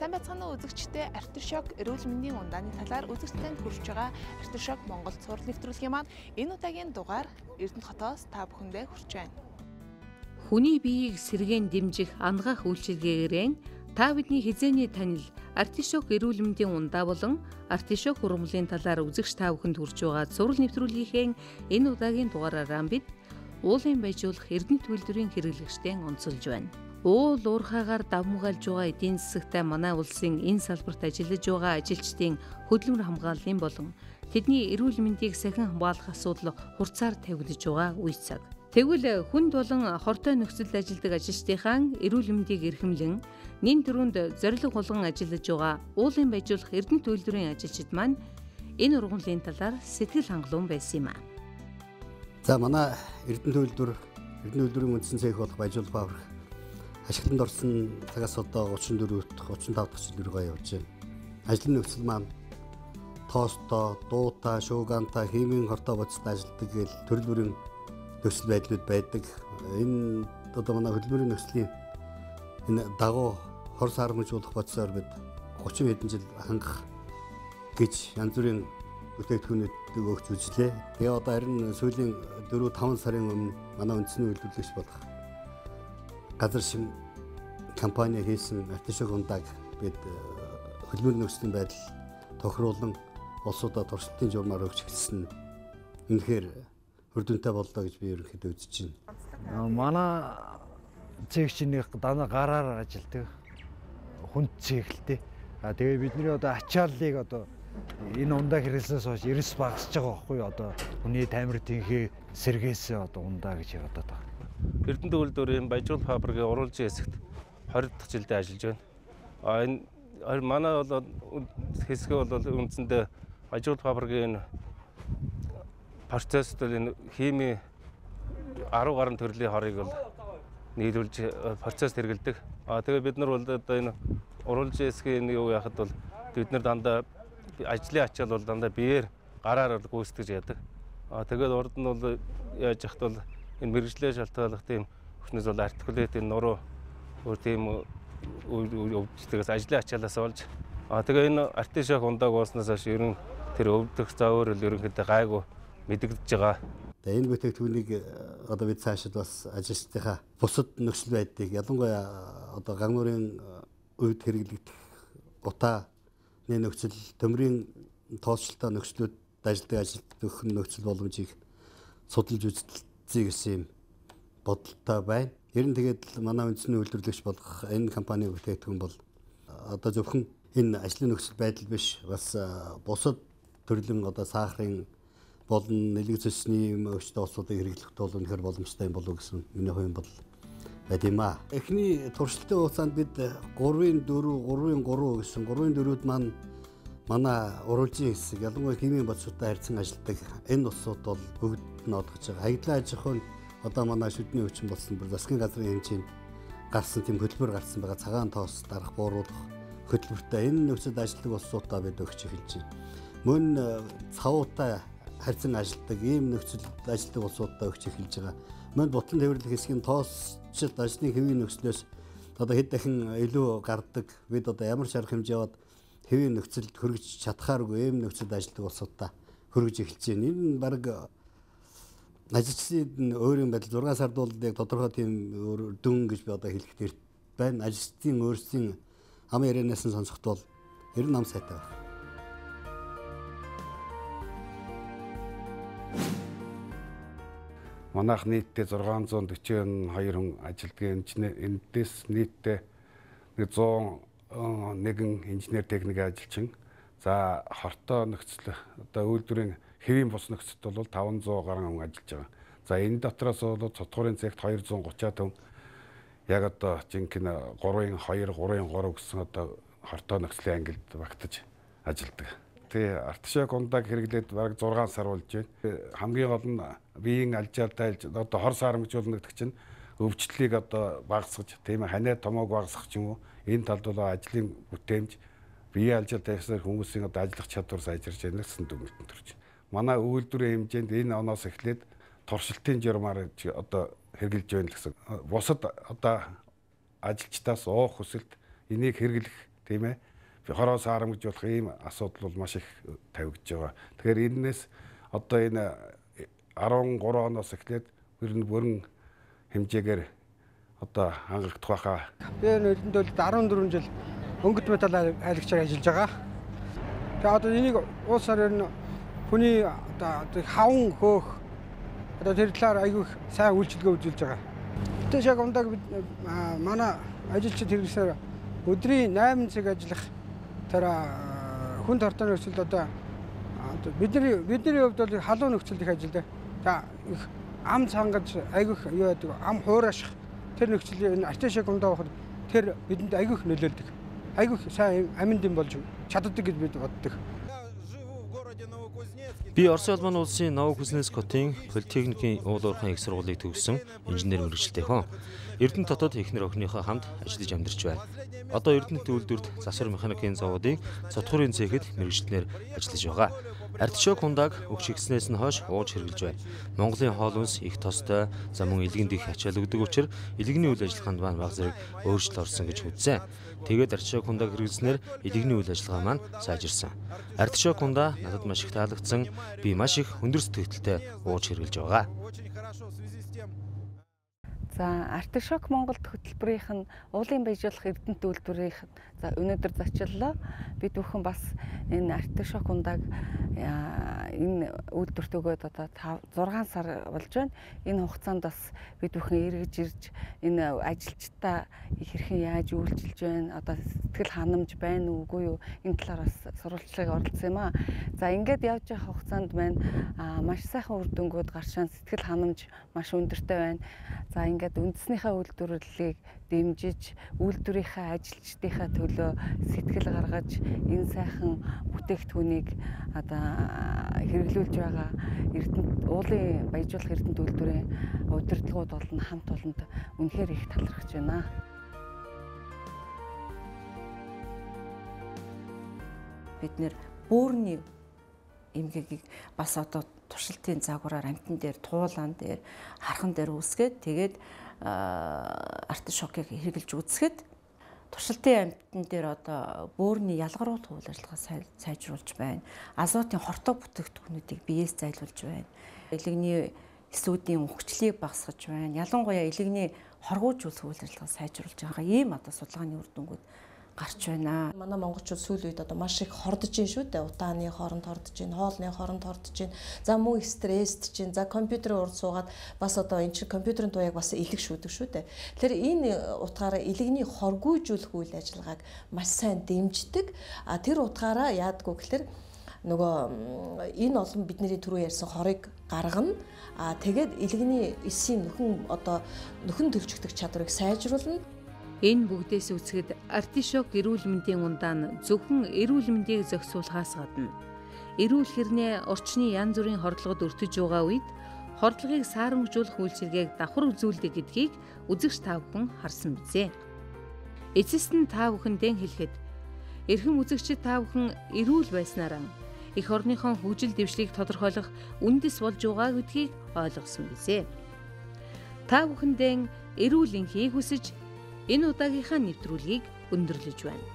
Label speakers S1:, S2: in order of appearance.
S1: Сайн байцгаана уу үзэгчдээ, Артишок эрүүл мэндийн ундааны талаар үзэгчдэнд хүрч байгаа Артишок Монгол цуврал нэвтрүүлгийн маань энэ удаагийн дугаар Эрдэнэт хотоос та бүхэндээ хүрч байна.
S2: Хүний биеийг сэргээн дэмжих ангаах үйлчилгээгээрээ та бидний хизээний танил Артишок эрүүл мэндийн ундаа болон Артишок ургамлын талаар үзэгч та бүхэнд хүрч байгаа цуврал нэвтрүүлгийнхээ энэ удаагийн дугаараараа бид уулын баяжуулах Эрдэнэт үйлдвэрийн хэрэглэгчдээ онцолж байна. Уул уурхаагаар давмгаалж байгаа эдийн засагтай манай улсын энэ салбарт ажиллаж байгаа ажилчдын хөдөлмөр хамгааллын болон тэдний эрүүл мэндийг сахин хамгаалах асуудал хурцаар тавигдаж байгаа үе цаг. Тэгвэл хүнд болон хортой нөхцөлд ажилладаг ажилчдынхаа эрүүл мэндийг эрхэмлэн нэн төрөнд зорилго болгон ажиллаж байгаа уулын баяжуулах Эрдэнэт үйлдвэрийн ажилчид маань энэ ургамлын талаар сэтгэл хангалуун байсан юм а.
S3: За манай Эрдэнэт үйлдвэр, Эрдэнэт үйлдвэрийн үндсэн цех болох баяжуулах фабрик ашиглалтанд орсон цагаас одоо 34 дахь 35 дахь жил рүүгээ явж байна. Ажлын нөхцөл маань тоостой, дуутай, шуугантай, химийн хортой бодистой ажилладаг гэл төрөл бүрийн нөхцөл байдлууд байдаг. Энэ одоо манай хөдөлмөрийн нөхцөлийн энэ дагуу хор саарамжуулах бодисоор бид 30 хэдэн жил хангах гэж янз бүрийн бүтээгдэхүүнүүдийг өгч үзлээ. Тэгээ одоо харин сүүлийн 4-5 сарын өмнө манай үндэсний үйлдвэрлэгч болох газар шим компани хийсэн Артишок ундааг бид хөдөлмөрийн нөхцөлийн байдал тохируулан улсуудаа туршилтын журмаар өгч эхэлсэн. Үнэхээр үр дүнтэй боллоо гэж би ерөнхийдөө үзэж байна.
S4: Манай цехчнийх дандаа гараар ажилладаг хүнд цех л дээ. А тэгээ бидний одоо ачааллыг одоо энэ ундаа хэрэглэснээс хойш эрс багасж байгаа байхгүй юу? Одоо хүний тамир тэнхээ сэргээсэн одоо ундаа гэж бодоод байгаа.
S5: Эрдэнэт үйлдвэрийн баяжуул фабрикийн уруулжийн хэсэгт 20 дахь жилдээ ажиллаж байна. А энэ манай бол хэсэг бол үндсэндээ баяжуул фабрикийн процессд бол энэ химийн 10 гаруй төрлийн хорыг бол нийлүүлж процесс хэрэглэдэг. А тэгээ бид нар бол одоо энэ уруулжийн хэсгийн юу яхад бол бид нар дандаа ажлын ачаал бол дандаа биеэр гараар бол гүйцэтгэж яадаг. А тэгээд урд нь бол яаж яхад бол энэ мэргэжлээ шалтгааллах тийм хүчнээс бол артикулят энэ нуруу өөр тийм өвдөлтөөс ажлын ачаалаас болж а тэгээ энэ Артишок ундааг ууснаас хойш ерөн тэр өвдөх заавар л ерөнхийдөө гайгүй мэдэгдэж байгаа.
S3: Тэгээ энэ бүтээгдэхүүнийг одоо бид цаашид бас ажилчдынхаа бусад нөхцөл байдлыг ялангуяа одоо гангуурын үед хэрэглэгдэх утааны нөхцөл, төмрийн тоосчлолтой нөхцлүүд ажилладаг ажилтны нөхцөл боломжийг судалж үзэлцээ гэсэн юм бодолтой байна. Ер нь тэгээд манай үндэсний үйлдвэрлэгч болох энэ компанийн бүтээгдэхүүн бол одоо зөвхөн энэ ажлын нөхцөл байдал биш, бас бусад төрлийн одоо сахарын болон нэлэг цэсний өвчтөй улсуудыг хэрэглэх бол үнэхээр боломжтой юм болов уу гэсэн миний хувийн бодол байд юм аа. Эхний туршилтын хугацаанд бид 3-ын 4, 3-ын 3 гэсэн 3-ын 4-д маань манай уруулжийн хэсэг ялангуяа химийн бодисуудтай харьцан ажилладаг энэ улсууд бол бүгд нь олгож байгаа. Хаягдлын аж ахуйн одоо манай шүдний өвчин болсон бүр засгийн газрын хэмжээнд гарсан тийм хөтөлбөр гарсан байгаа. Цагаан тоос дарах, бууруулах хөтөлбөртэй энэ нөхцөлд ажилладаг улсуудаа бид өгч эхэлж байна. Мөн цавуутай харьцан ажилладаг ийм нөхцөлд ажилладаг улсуудаа өгч эхэлж байгаа. Мөн бутлан тээвэрлэх хэсгийн тоосчлт ажлын хэвийн нөхцлөөс одоо хэд дахин илүү гардаг. Бид одоо ямар ч арга хэмжээ яваад хэвийн нөхцөлд хөргөж чадхааргүй ийм нөхцөлд ажилладаг улсуудаа хөргөж эхэлж байна. Энэ нь баг ажилчдын өөрийн байдал 6 сард бол яг тодорхой тийм дүн гэж би одоо хэлэх дээр байна. Ажилчдын өөрсдийн ам ярианаас нь сонсоход бол ер нь ам сайтай байна.
S6: Манайх нийтдээ 642 хүн ажилладаг инженер, эндээс нийтдээ 101 инженер техник ажилчин. За хортой нөхцөл одоо үйлдвэрийн хэвийн бус нөхцөлд бол 500 гаруй хүн ажиллаж байгаа. За энэ дотроос бол цутгуурын цехт 230 хүн яг одоо жинхэнэ 3-ын 2, 3-ын 3 гэсэн одоо хортой нөхцөлийн ангилд багтаж ажилладаг. Тэгээ Артишок ундааг хэрэглээд бараг 6 сар болж байна. Хамгийн гол нь биеийн алжаал тайлж одоо хор саарамжуулна гэдэг чинь өвчлөлийг одоо багасгаж тийм ханиа томоог багасгах ч юм уу энэ талд бол ажлын бүтээмж биеийн алжаал тайлснаар хүмүүсийн одоо ажиллах чадвар сайжирч байна гэсэн дүгнэлтэнд төрж байна. Манай үйлдвэрийн хэмжээнд энэ оноос эхлээд туршилтын журмаар одоо хэрэглэж байна гэсэн. Бусад одоо ажилчдаас уух хүсэлт энийг хэрэглэх тийм ээ, хороо саарамжуулах ийм асуудал бол маш их тавигдж байгаа. Тэгэхээр энэнээс одоо энэ 13 оноос эхлээд ер нь бүрэн хэмжээгээр одоо хангагдах байхаа.
S7: Би энэ төлөлд 14 жил өнгөт металл айлгчаар ажиллаж байгаа. Тэгээ одоо энийг уусаар ер нь хүний одоо хаван хөөх одоо тэр талаар айгүй сайн үйлчилгээ үзүүлж байгаа. Гэтэ шаг ундааг бид манай ажилчид хэрэгсээр өдрийн 8 цаг ажиллах тэр хүн тортооны нөхцөлд одоо бидний хувьд бол халуун нөхцөлд их ажилдаг. За их ам цангаж айгүйх юу яадаг, ам хуураших тэр нөхцөлийн энэ артишок ундаа авахд тэр бидэнд айгүйх нөлөөлдөг. Айгүйх сайн амин дэм болж чаддаг гэж бид боддог.
S8: Би Оросын холбооны улсын Новокузнецк хотын политехникийн уул уурхайн их сургуулийг төгссөн инженер мэргэжилтэй хүн. Эрдэнэт хотод эхнэр охиныхоо хамт ажиллаж амьдарч байна. Одоо Эрдэнэт үйлдвэрт засвар механикийн заводын цотхорын цехэд мэргэжилтнээр ажиллаж байгаа. Артишок хундааг өгч ихснээс нь хойш ууж хэрглэж байна. Монголын хоол хүнс их тостой, за мөн илгэнд их ачаал өгдөг учраас илгэний үйл ажиллагаанд маань баг зэрэг өөрчлөлт орсон гэж үзсэн. Тэгээд артишок хундааг хэрэглэснээр илгэний үйл ажиллагаа маань сайжирсан. Артишок хундаа надад маш их таалагдсан. Би маш их өндөр сэтгэлтэй ууж хэрглэж байгаа.
S9: За Артишок Монголд хөтөлбөрийнх нь уулын баяжуулах Эрдэнэт үйлдвэрийнх за өнөөдөр зочиллоо. Бид бүхэн бас энэ Артишок ундааг энэ үйлдвэрт өгөөд одоо 6 сар болж байна. Энэ хугацаанд бас бид бүхэн эргэж ирж энэ ажилчдаа хэрхэн яаж үйлчилж байна, одоо сэтгэл ханамж байна уу үгүй юу, энэ талаар бас сурвалжлагыг оролцсон юм аа. За ингээд явж байгаа хугацаанд маань маш сайхан үр дүнгууд гарчаан сэтгэл ханамж маш өндөртэй байна. За ингээд үндэснийхээ үйлдвэрлэлийг дэмжиж, үйлдвэрийнхээ ажилчдынхаа төлөө сэтгэл гаргаж энэ сайхан бүтээгдэхүүнийг одоо хэрэглүүлж байгаа Эрдэнэт уулын баяжуулах Эрдэнэт үйлдвэрийн удирдлагууд болон хамт олонд үнэхээр их талархаж байна.
S10: Бид нэр бөөрийн эмгэгийг бас одоо туршилтын загвараар амтан дээр, туулаан дээр, хархан дээр үүсгээд тэгээд артишокийг хэрэглэж үзэхэд туршилтын амтан дээр одоо бөөрийн ялгаруулах үйл ажиллагаа сайжруулж байна. Азотын хортой бүтээгдэхүүнүүдийг биеэс зайлуулж байна. Илэгний эсүүдийн үхчлийг багасгаж байна. Ялангуяа илэгний хоргуужуулах үйл ажиллагаа сайжруулж байгаа ийм одоо судалгааны үр дүнгууд гарч байна.
S11: Манай монголчууд сүүлийн үед одоо маш их хордож байна шүү дээ. Утааны хооронд хордож байна, хоолны хооронд хордож байна. За мөн стресст чинь, за компьютерийн урд суугаад бас одоо энэ чинь компьютерийн туяаг бас элэг шүүдэг шүү дээ. Тэгэхээр энэ утгаараа элэгний хоргуйжуулах үйл ажиллагааг маш сайн дэмждэг. А тэр утгаараа яадгүй гэхэлэр нөгөө энэ олон бидний түрүү ярьсан хорыг гаргана. А тэгээд элэгний эсийн нөхөн одоо нөхөн төлжигдэх чадварыг сайжруулна.
S2: Энэ бүгдээс үзэхэд артишок эрүүл мэндийн ундаа нь зөвхөн эрүүл мэндийг зохицуулахаас гадна эрүүл хэрнээ орчны янз бүрийн хордлогод өртөж байгаа үед хордлогыг саарамжуулах үйлчилгээг давхар үзүүлдэг гэдгийг үзэгч та бүхэн харсан бизээ. Эцэст нь та бүхэндээ хэлэхэд эрхэм үзэгчид та бүхэн эрүүл байснараа эх орныхоо хөгжил дэвшлийг тодорхойлох үндэс болж байгаа гэдгийг ойлгосон бизээ. Та бүхэндээ эрүүл энхийг хүсэж энэ удаагийнхаа нэвтрүүлгийг өндөрлөж байна.